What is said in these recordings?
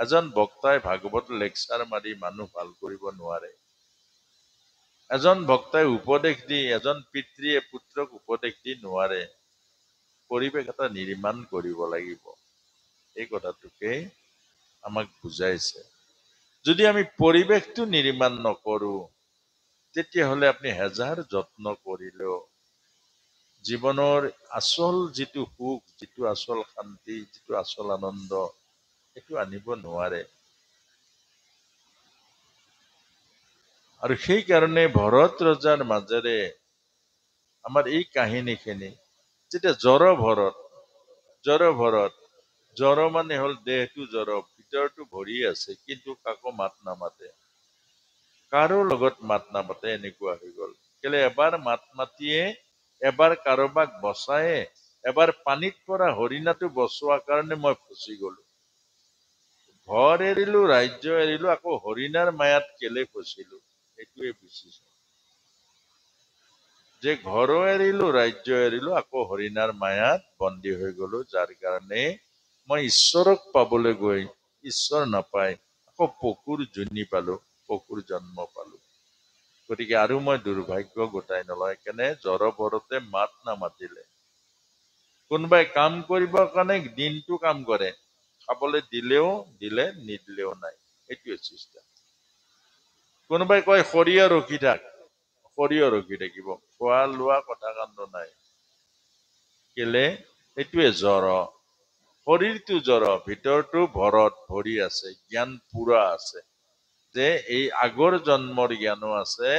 এজন বক্তাই ভাগৱত লেকচাৰ মাৰি মানুহ ভাল কৰিব নোৱাৰে। এজন বক্তাই উপদেশ দি, এজন পিতৃয়ে পুত্ৰক উপদেশ দি নোৱাৰে। পৰিৱেশ এটা নিৰ্মাণ কৰিব লাগিব। এই কথাটোকেই আমাক বুজাইছে। যদি আমি পৰিৱেশটো নিৰ্মাণ নকৰো, তেতিয়াহ'লে আপুনি হেজাৰ যত্ন কৰিলেও জীৱনৰ আচল যিটো সুখ, যিটো আচল শান্তি, যিটো আচল আনন্দ, সেইটো আনিব নোৱাৰে। আৰু সেইকাৰণে ভৰত ৰজাৰ মাজেৰে আমাৰ এই কাহিনীখিনি, যেতিয়া জড় ভৰত, জড় ভৰত, জড় মানে হ'ল দেহটো জড়, ভিতৰটো ভৰি আছে, কিন্তু কাকো মাত নামাতে, কাৰো লগত মাত নামাতে, এনেকুৱা হৈ গ'ল। কেলে এবাৰ মাত মাতিয়ে, এবাৰ কাৰোবাক বচায়ে, এবাৰ পানীত পৰা হৰিণাটো বচোৱা কাৰণে মই ফচি গ'লো। ঘৰ এৰিলো, ৰাজ্য এৰিলো, আকৌ হৰিণাৰ মায়াত কেলে ফচিলো, এইটোৱে বুজিছো যে ঘৰো এৰিলো, ৰাজ্য এৰিলো, আকৌ হৰিণাৰ মায়াত বন্দী হৈ গলো, যাৰ কাৰণে মই ঈশ্বৰক পাবলৈ গৈ ঈশ্বৰ নাপাই আকৌ পশুৰ যোনি পালো, পশুৰ জন্ম পালো। গতিকে আৰু মই দুৰ্ভাগ্য গোটাই নলওঁ। সেইকাৰণে জড় ভৰতে মাত নামাতিলে। কোনোবাই কাম কৰিবৰ কাৰণে দিনটো কাম কৰে, খাবলৈ দিলেও দিলে, নিদিলেও নাই, এইটোৱে চিষ্টেম। কোনোবাই কয় সৰিয়হ ৰখি থাক, সৰিয়হ ৰখি থাকিব, খোৱা লোৱা কথা কাণ্ড নাই। কেলে? এইটোৱে জড়। শৰীৰটো জড়, ভিতৰটো ভৰত ভৰি আছে, জ্ঞান পুৰা আছে। যে এই আগৰ জন্মৰ জ্ঞানো আছে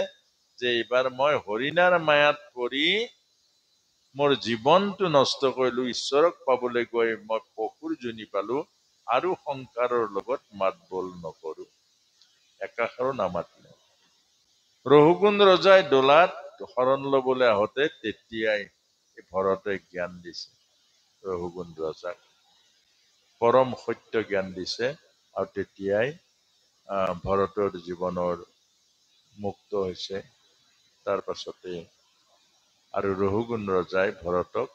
যে এইবাৰ মই হৰিণাৰ মায়াত পৰি মোৰ জীৱনটো নষ্ট কৰিলো, ঈশ্বৰক পাবলৈ গৈ মই পশুৰ যোনি পালো, আৰু সংসাৰৰ লগত মাত বোল নকৰো, একাষাৰো নামাতিলে। ৰঘুগুণ ৰজাই দোলাত শৰণ লবলৈ আহোঁতে তেতিয়াই ভৰতে জ্ঞান দিছে, ৰঘুগুণ ৰজাক পৰম সত্য জ্ঞান দিছে, আৰু তেতিয়াই ভৰতৰ জীৱনৰ মুক্ত হৈছে। তাৰ পাছতে আৰু ৰঘুগুণ ৰজাই ভৰতক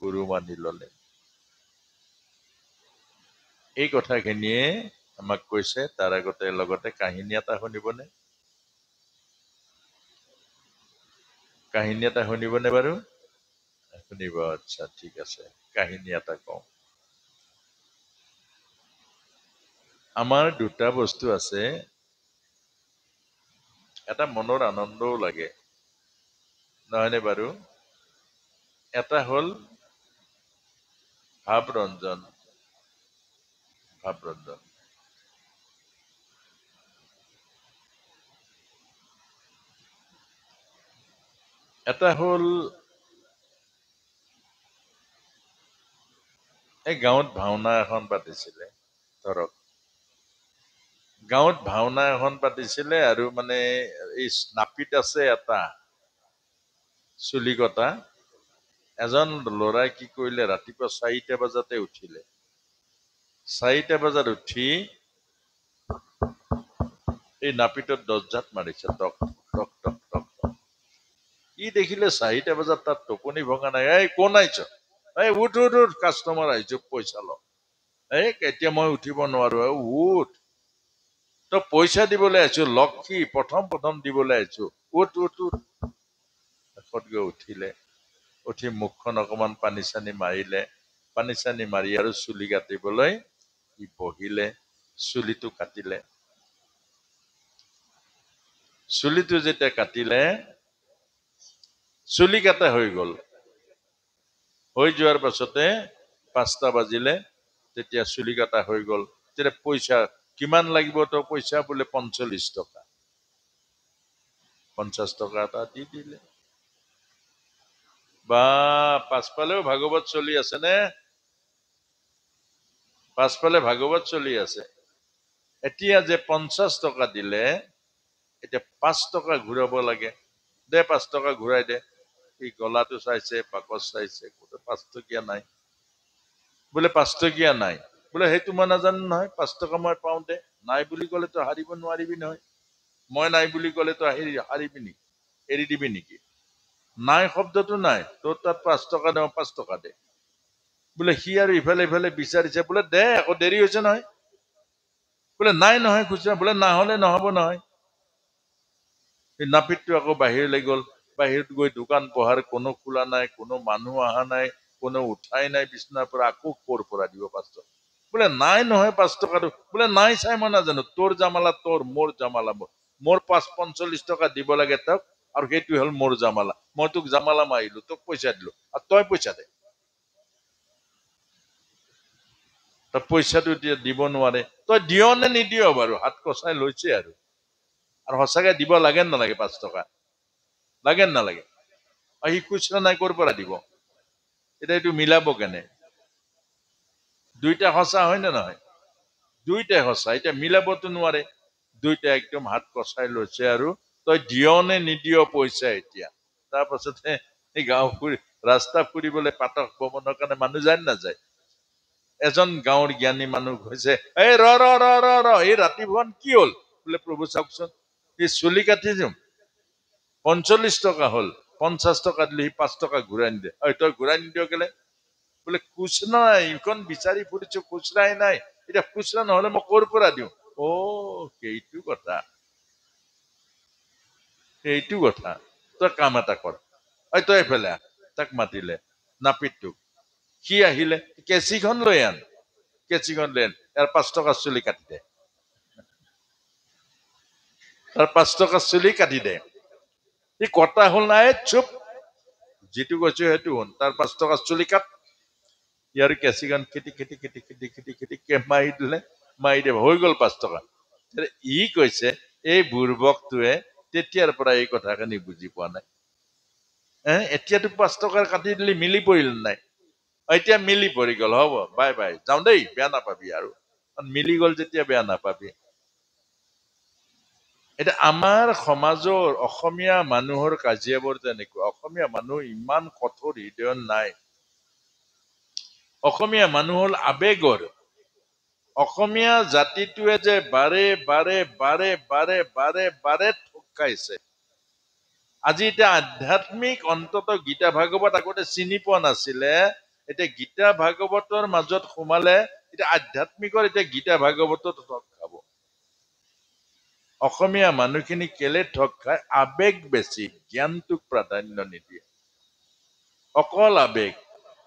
গুৰু মানি ললে। এই কথাখিনিয়ে আমাক কৈছে। তাৰ আগতে লগতে কাহিনী এটা শুনিবনে? কাহিনী এটা শুনিবনে বাৰু? শুনিব? আচ্ছা, ঠিক আছে, কাহিনী এটা কওঁ। আমাৰ দুটা বস্তু আছে, এটা মনৰ আনন্দও লাগে, নহয়নে বাৰু? এটা হ'ল ভাৱৰঞ্জন, ভাৱৰঞ্জন। এটা হ'ল এই গাঁৱত ভাওনা এখন পাতিছিলে, ধৰক গাঁৱত ভাওনা এখন পাতিছিলে, আৰু মানে এই নাপিত আছে এটা চুলি কটা, এজন ল'ৰাই কি কৰিলে, ৰাতিপুৱা 4টা বজাতে উঠিলে। 4টা বজাত উঠি এই নাপিতত দৰ্জাত মাৰিছে, টক টক টক টক টক। ই দেখিলে 4টা বজাত তাত টোপনি ভঙা নাই। এই কোন আহিছ? এই উঠ উঠ উঠ, কাষ্টমাৰ আহিছো, পইচা ল। এই এতিয়া মই উঠিব নোৱাৰো, এই উঠ, তই পইচা দিবলৈ আহিছো, লক্ষী প্ৰথম প্ৰথম দিবলৈ আহিছো, উঠ উঠ উঠ। শেষত গৈ উঠিলে, উঠি মুখখন অকমান পানী চানী মাৰিলে, পানী চানী মাৰি আৰু চুলি কাটিবলৈ ই বহিলে, চুলিটো কাটিলে। চুলিটো যেতিয়া কাটিলে, চুলি কাটা হৈ গ'ল। হৈ যোৱাৰ পাছতে 5টা বাজিলে, তেতিয়া চুলি কাটা হৈ গ'ল। তেতিয়া পইচা কিমান লাগিব? তো পইচা বোলে 45 টকা। 50 টকা এটা দি দিলে। বা পাছফালেও ভাগৱত চলি আছে নে? পাছফালে ভাগৱত চলি আছে। এতিয়া যে 50 টকা দিলে, এতিয়া 5 টকা ঘূৰাব লাগে। দে 5 টকা ঘূৰাই দে। সি গলাটো চাইছে, বাকচ চাইছে, ক'তো 5 টকীয়া নাই। বোলে 5 টকীয়া নাই। বোলে সেইটো মই নাজানো নহয়, 5 টকা মই পাওঁ দে। নাই বুলি ক'লে তো হাৰিব নোৱাৰিবি নহয়। মই নাই বুলি ক'লে তো হাৰিবি নেকি, এৰি দিবি নেকি? নাই শব্দটো নাই, তোৰ তাত 5 টকা দে, 5 টকা দে। বোলে সি আৰু ইফালে ইফালে বিচাৰিছে, বোলে দে, আকৌ দেৰি হৈছে নহয়। বোলে নাই নহয় খুচুৰা, বোলে নহ'লে নহ'ব নহয়। সেই নাপিতটো আকৌ বাহিৰলৈ গ'ল। বাহিৰত গৈ দোকান পোহাৰ কোনো খোলা নাই, কোনো মানুহ অহা নাই, কোনো উঠাই নাই বিচনাৰ পৰা, আকৌ ক'ৰ পৰা দিব 5 টকা? বোলে নাই নহয় 5 টকাটো। বোলে নাই চাই মই নাজানো, তোৰ জামালা তোৰ, মোৰ জামালা মোৰ। মোৰ 5.45 টকা দিব লাগে তেওঁক, আৰু সেইটো হ'ল মোৰ জামালা। মই তোক জামালা মাৰিলো, তোক পইচা দিলো, আৰু তই পইচা দে। তই পইচাটো এতিয়া দিব নোৱাৰে, তই দিয় নে নিদিয় বাৰু? হাত কচাই লৈছে আৰু। আৰু সঁচাকে দিব লাগে নে নালাগে 5 টকা? লাগে নে নালাগে? আৰু সি খুচৰা নাই, ক'ৰ পৰা দিব? এতিয়া এইটো মিলাব কেনে? দুইটা সঁচা হয় নে নহয়? দুইটাই সঁচা, এতিয়া মিলাবতো নোৱাৰে। দুইটা একদম হাত কচাই লৈছে আৰু, তই দিয় নে নিদিয় পইচা এতিয়া? তাৰ পাছতে এই গাঁও ফুৰি ৰাস্তা ফুৰিবলৈ পাতক ভ্ৰমণৰ কাৰণে মানুহ যায় নে নাযায়? এজন গাঁৱৰ জ্ঞানী মানুহ কৈছে, এই ৰ ৰ ৰ ৰ ৰ, এই ৰাতিপুৱা কি হ'ল? বোলে প্ৰভু চাওকচোন, এই চুলি কাটি দিম 45 টকা হ'ল, 50 টকা দিলে সি 5 টকা ঘূৰাই নিদিয়ে। ঐ তই ঘূৰাই নিদিয় কেলে? বোলে খুচৰা নাই, এইখন বিচাৰি ফুৰিছো খুচৰাই নাই, এতিয়া খুচৰা নহ'লে মই ক'ৰ পৰা দিওঁ? অ' সেইটো কথা, সেইটো কথা। তই কাম এটা কৰ, ঐ তই এইফালে আহ। তাক মাতিলে নাপিতটোক, সি আহিলে, কেঁচিখন লৈ আন, কেঁচিখন লৈ আন, ইয়াৰ 5 টকা চুলি কাটি দে, তাৰ 5 টকা চুলি কাটি দে। সি কটা হ'ল নাই, চুপ, যিটো কৈছো সেইটো শুন, তাৰ 5 টকা চুলি কাট। ইয়াৰ কেঁচিখন খেতি খেতি খেতি খেতি খেতি খেতি কে মাৰি দিলে, মাৰি দিব, হৈ গ'ল 5 টকা। ই কৈছে এই বুৰ্বকটোৱে তেতিয়াৰ পৰা এই কথাখিনি বুজি পোৱা নাই। এতিয়াতো 5 টকাৰ কাটি দিলি, মিলি পৰিল নাই? এতিয়া মিলি পৰি গ'ল, হ'ব বাই বাই, যাওঁ দেই, বেয়া নাপাবি আৰু, মিলি গ'ল যেতিয়া বেয়া নাপাবি। এতিয়া আমাৰ সমাজৰ অসমীয়া মানুহৰ কাজিয়াবোৰ তেনেকুৱা। অসমীয়া মানুহ ইমান কঠোৰ হৃদয় নাই। অসমীয়া মানুহ হ'ল আবেগৰ। অসমীয়া জাতিটোৱে যে বাৰে বাৰে বাৰে বাৰে বাৰে বাৰে ঠগ খাইছে। আজি এতিয়া আধ্যাত্মিক অন্তত গীতা ভাগৱত আগতে চিনি পোৱা নাছিলে, এতিয়া গীতা ভাগৱতৰ মাজত সোমালে এতিয়া আধ্যাত্মিকৰ এতিয়া গীতা ভাগৱতত ঠগ খাব। অসমীয়া মানুহখিনি কেলে ঠগ খায়? আবেগ বেছি, জ্ঞানটোক প্ৰাধান্য নিদিয়ে, অকল আবেগ।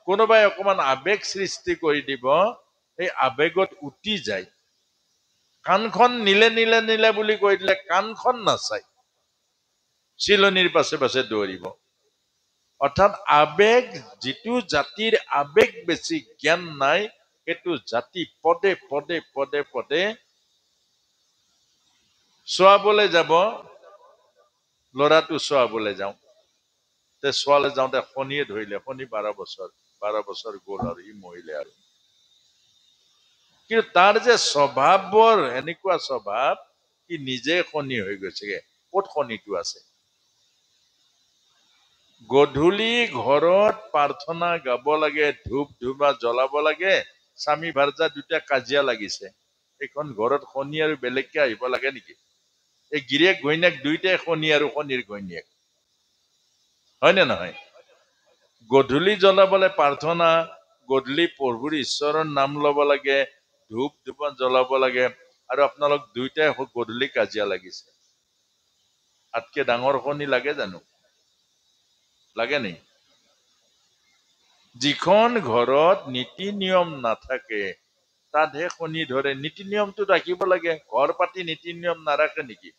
কোনোবাই অকমান আবেগ সৃষ্টি কৰি দিব, সেই আবেগত উটি যায়। কাণখন নিলে নিলে নিলে বুলি কৈ দিলে কাণখন নাচায়, চিলনিৰ পাছে পাছে দৌৰিব। অৰ্থাৎ আবেগ, যিটো জাতিৰ আবেগ বেছি, জ্ঞান নাই, সেইটো জাতি পদে পদে পদে পদে চোৱাবলৈ যাব। ল'ৰাটো চোৱাবলৈ যাওঁ, তে চোৱালে যাওঁতে শনিয়ে ধৰিলে, শনি 12 বছৰ, 12 বছৰ গ'ল আৰু সি মৰিলে আৰু। কিন্তু তাৰ যে স্বভাৱবোৰ এনেকুৱা স্বভাৱ, সি নিজে শনি হৈ গৈছেগে। ক'ত শনিটো আছে? গধূলি ঘৰত প্ৰাৰ্থনা গাব লাগে, ধূপ ধূপা জ্বলাব লাগে, স্বামী ভাৰ্যা দুটা কাজিয়া লাগিছে, এইখন ঘৰত শনি আৰু বেলেগকে আহিব লাগে নেকি? এই গিৰিয়েক ঘৈণীয়েক দুইটাই শনি আৰু শনিৰ ঘৈণীয়েক, হয় নে নহয়? গধূলি জ্বলাবলে প্ৰাৰ্থনা, গধূলি প্ৰভুৰ ঈশ্বৰৰ নাম ল'ব লাগে, ধূপ ধূপা জ্বলাব লাগে, আৰু আপোনালোক দুইটাই গধূলি কাজিয়া লাগিছে, আতকে ডাঙৰ শনি লাগে জানো? লাগে নি? যিখন ঘৰত নীতি নিয়ম নাথাকে তাতহে শনি ধৰে। নীতি নিয়মটো ৰাখিব লাগে, ঘৰ পাতি নীতি নিয়ম নাৰাখে নেকি?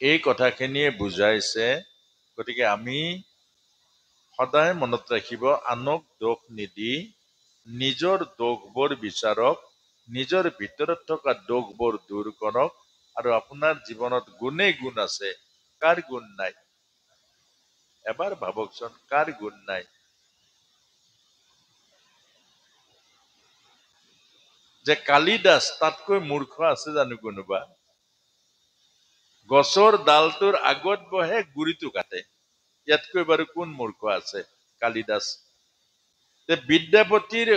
এই কথাখিনিয়ে বুজাইছে। গতিকে আমি সদায় মনত ৰাখিব, আনক দোষ নিদি নিজৰ দোষবোৰ বিচাৰক, নিজৰ ভিতৰত থকা দোষবোৰ দূৰ কৰক। আৰু আপোনাৰ জীৱনত গুণেই গুণ আছে, কাৰ গুণ নাই? এবাৰ ভাবকচোন, কাৰ গুণ নাই? যে কালিদাস তাতকৈ মূৰ্খ আছে জানো কোনোবা? গছৰ ডালটোৰ আগত বহে, গুৰিটো কাটে, ইয়াতকৈ বাৰু কোন মূৰ্খ আছে? কালিদাস। তে বিদ্যাপতিৰ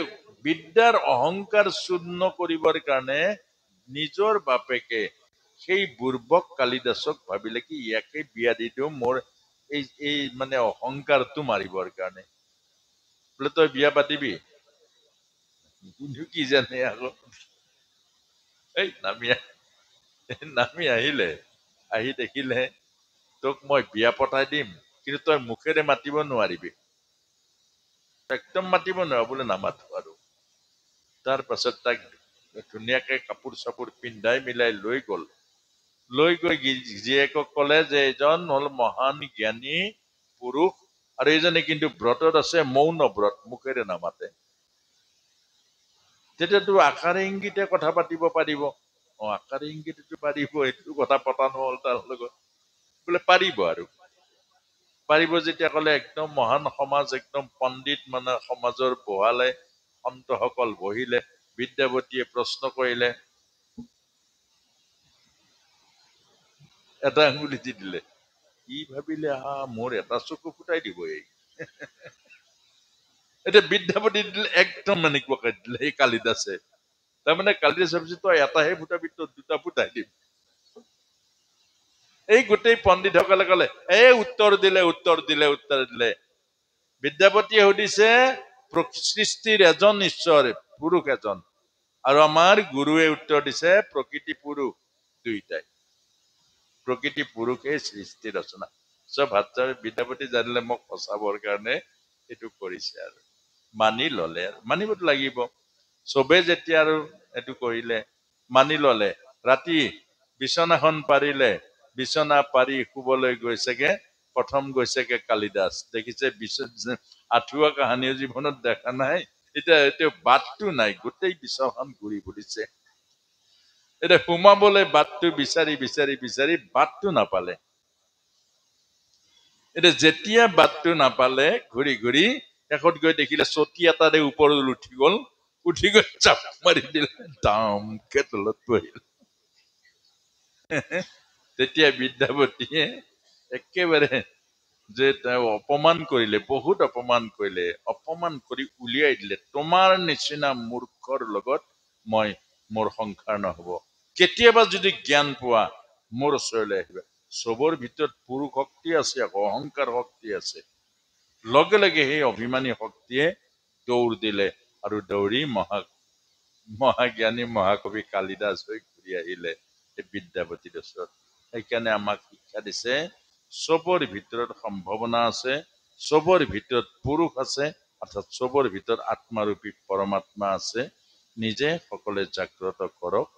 বিদ্যাৰ অহংকাৰ চূৰ্ণ কৰিবৰ কাৰণে নিজৰ বাপেকে সেই বুৰ্বক কালিদাসক ভাবিলে কি ইয়াকে বিয়া দি দিওঁ, মোৰ এই মানে অহংকাৰটো মাৰিবৰ কাৰণে। বোলে তই বিয়া পাতিবি? কিন্তু কি জানে আকৌ, এই নামি আহিলে, আহি দেখিলে তোক মই বিয়া পতাই দিম, কিন্তু তই মুখেৰে মাতিব নোৱাৰিবি, একদম মাতিব নোৱাৰ। বোলে নামাতো আৰু। তাৰ পাছত তাক ধুনীয়াকে কাপোৰ চাপোৰ পিন্ধাই মিলাই লৈ গ'ল। লৈ গৈ জীয়েকক ক'লে যে এজন হ'ল মহান জ্ঞানী পুৰুষ, আৰু এইজনে কিন্তু ব্ৰতত আছে, মৌন ব্ৰত, মুখেৰে নামাতে। তেতিয়াতো আকাৰে ইংগিতে কথা পাতিব পাৰিব। অ, আকাৰে ইংগিতেতো পাৰিব, এইটো কথা পতা নহ'ল তাৰ লগত। বোলে পাৰিব আৰু পাৰিব যেতিয়া ক'লে একদম মহান সমাজ, একদম পণ্ডিত মানে সমাজৰ বহালে, সন্তসকল বহিলে। বিদ্যাৱতীয়ে প্ৰশ্ন কৰিলে, এটা আঙুলি দি দিলে। ই ভাবিলে আহা মোৰ এটা চকু ফুটাই দিব এই। এতিয়া বিদ্যাপতি দিলে একদম এনেকুৱাকে দিলে এই কালিদাসে। তাৰমানে কালিদাসে ভাবিছে তই এটাহে ফুটাবি, তই দুটা ফুটাই দিম। এই গোটেই পণ্ডিতসকলে ক'লে এই উত্তৰ দিলে, উত্তৰ দিলে, উত্তৰ দিলে। বিদ্যাপতিয়ে সুধিছে সৃষ্টিৰ এজন ঈশ্বৰ পুৰুষ এজন, আৰু আমাৰ গুৰুৱে উত্তৰ দিছে প্ৰকৃতি পুৰুষ দুইটাই, প্ৰকৃতি পুৰুষে সৃষ্টি ৰচনা। চব ভাত বিদ্যাপতি জানিলে মোক ফচাবৰ কাৰণে এইটো কৰিছে আৰু মানি ললে, আৰু মানিবতো লাগিব। চবে যেতিয়া আৰু এইটো কৰিলে মানি ললে। ৰাতি বিচনাখন পাৰিলে, বিচনা পাৰি শুবলৈ গৈছেগে। প্ৰথম গৈছেগে কালিদাস, দেখিছে আঁঠুৱা কাহানিও জীৱনত দেখা নাই, এতিয়া বাটটো নাই, গোটেই বিচনাখন ঘূৰি ফুৰিছে। এতিয়া সোমাবলৈ বাটটো বিচাৰি বিচাৰি বিচাৰি বাটটো নাপালে। এতিয়া যেতিয়া বাটটো নাপালে ঘূৰি ঘূৰি শেষত গৈ দেখিলে চটি এটাৰে ওপৰলৈ উঠি গ'ল, উঠি গৈ জাপ মাৰি দিলে, দামকে তলত পৰিল। তেতিয়া বিদ্যাপতিয়ে একেবাৰে যে তেওঁ অপমান কৰিলে, বহুত অপমান কৰিলে, অপমান কৰি উলিয়াই দিলে, তোমাৰ নিচিনা মূৰ্খৰ লগত মই মোৰ সংসাৰ নহ'ব, কেতিয়াবা যদি জ্ঞান পোৱা মোৰ ওচৰলৈ আহিবা। চবৰ ভিতৰত পুৰুষ শক্তি আছে, আকৌ অহংকাৰ শক্তি আছে। লগে লগে সেই অভিমানী শক্তিয়ে দৌৰ দিলে আৰু দৌৰি মহাজ্ঞানী মহাকবি কালিদাস হৈ ঘূৰি আহিলে এই বিদ্যাপতিৰ ওচৰত। সেইকাৰণে আমাক শিক্ষা দিছে চবৰ ভিতৰত সম্ভাৱনা আছে, চবৰ ভিতৰত পুৰুষ আছে, অৰ্থাৎ চবৰ ভিতৰত আত্মাৰূপী পৰমাত্মা আছে। নিজে সকলোৱে জাগ্ৰত কৰক।